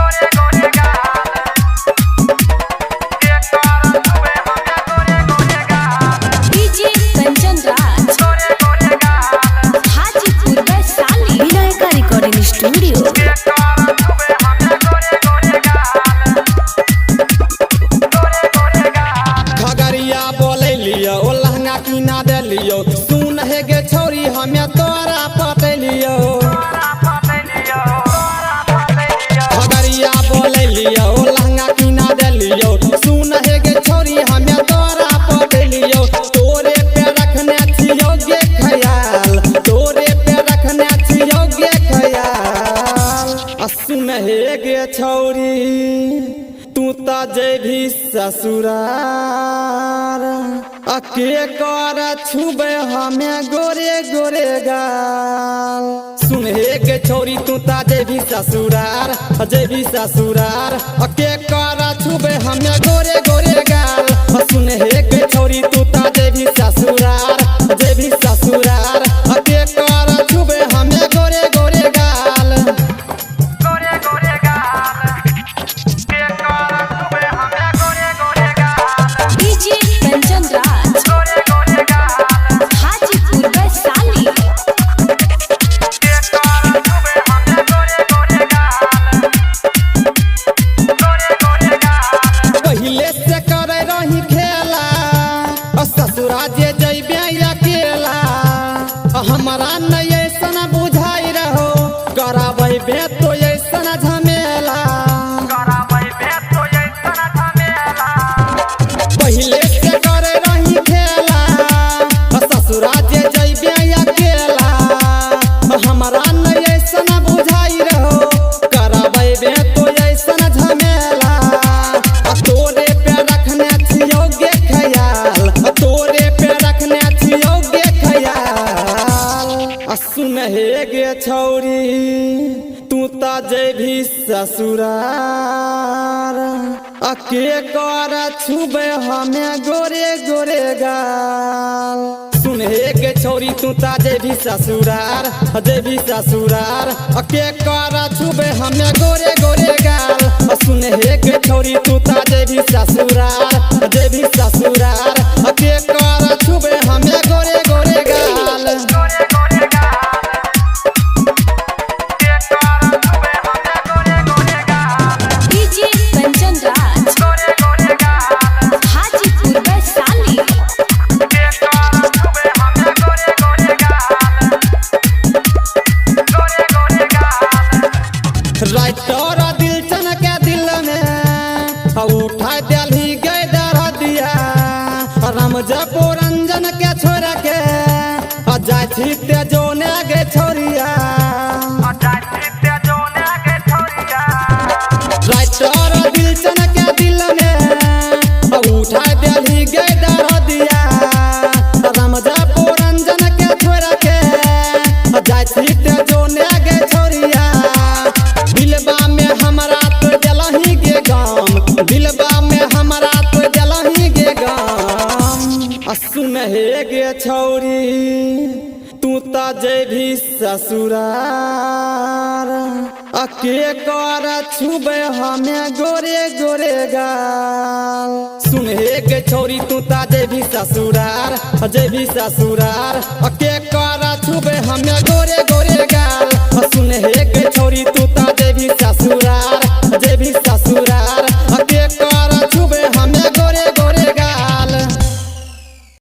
गोरे गोरे गाल। के कर छुबे हमें गोरे गोरे गाल। डीजे कंचन राज, गोरे गोरे गाल। हाजीपुर वैशाली। Vinayaka recording studio. के कर छुबे हमें गोरे गोरे गाल। गोरे गोरे गाल। खगड़िया बोलैलियो ओ लहंगा किना देलियो, सुन हे गे छौरी हमें तोरा पटेलियो। तोरा फसैलियो, तोरा फसैलियो। खगड़िया बोलैलियो ओ लहंगा किना देलियो, सुन हे गे छौरी हमें तोरा पटेलियो। तोरे पे रखने छियो गे ख्याल, तोरे पे रखने छियो गे ख्याल। आ सुन हे गे छौरी तू त जेबही ससुरार, आ के कर छुबे हमें गोरे गोरे गाल। सुन हे गे छौरी तू त जेबही ससुरार, जेबही ससुरार, आ के कर छुबे हमें गोरे गोरे गाल। आ सुन हे गे छौरी तू त जेबही ससुरार, जेबही ससुरार, आ के कर छुबे हमें गोरे गोरे गाल। गोरे गोरे गाल। के कर छुबे हमें गोरे गोरे गाल। डीजे कंचन राज, गोरे गोरे गाल। हाजीपुर वैशाली। के कर छुबे हमें गोरे गोरे गाल। गोरे गोरे गाल। पहिले से करे रही खेला, आ ससुरा जे जइबे अकेला। आ हमरा नहीं ऐसन बुझाई रहो, कराबै बे तो ऐसन झमेला। कराबै बे तो ऐसन झमेला। पहिले से करे रही खेला, आ ससुरा जे जइबे अकेला। आ हमरा नहीं ऐसन बुझाई रहो, कराबै बे तो ऐसन झमेला। आ तोरे पे रखने छियौ गे ख्याल, आ तोरे पे रखने छियौ गे ख्याल। आ सुन हे गे छौरी तू त जेबही ससुरार, आ के कर छुबे हमें गोरे गोरे गाल। सुन हे गे छौरी तू त जेबही ससुरार, जेबही ससुरार, आ के कर छुबे हमें गोरे गोरे गाल। आ सुन हे गे छौरी तू त जेबही ससुरार, जेबही ससुरार, आ के कर छुबे हमें गोरे गोरे गाल। गोरे गोरे गाल। के कर छुबे हमें गोरे गोरे गाल। डीजे कंचन राज, गोरे गोरे गाल। हाजीपुर वैशाली। के कर छुबे हमें गोरे गोरे गाल। गोरे गोरे गाल। राइटर दिलचन के दिल में उठा दिलही गे दरदिया, राम जपो रंजन के छोरा के आ जाइ छी ते जोने गे छोरिया। अजाई जोने के छोरिया। राइटर दिलचन के दिल में उठा दिलही गे दरदिया, राम जपो रंजन के छोरा के आ जाइ छी ते जोने गे छोरिया। दिलबा में हमरा तो दिलही गे गाम, दिलबा में हमरा तो दिलही गे गाम। आ सुन हे गे छौरी तू त जेबही ससुरार, आ के कर छुबे हमें गोरे गोरे गाल। सुन हे गे छौरी तू त जेबही ससुरार, जेबही ससुरार, आ के कर छुबे हमें गोरे गोरे गाल। आ सुन हे गे छौरी तू त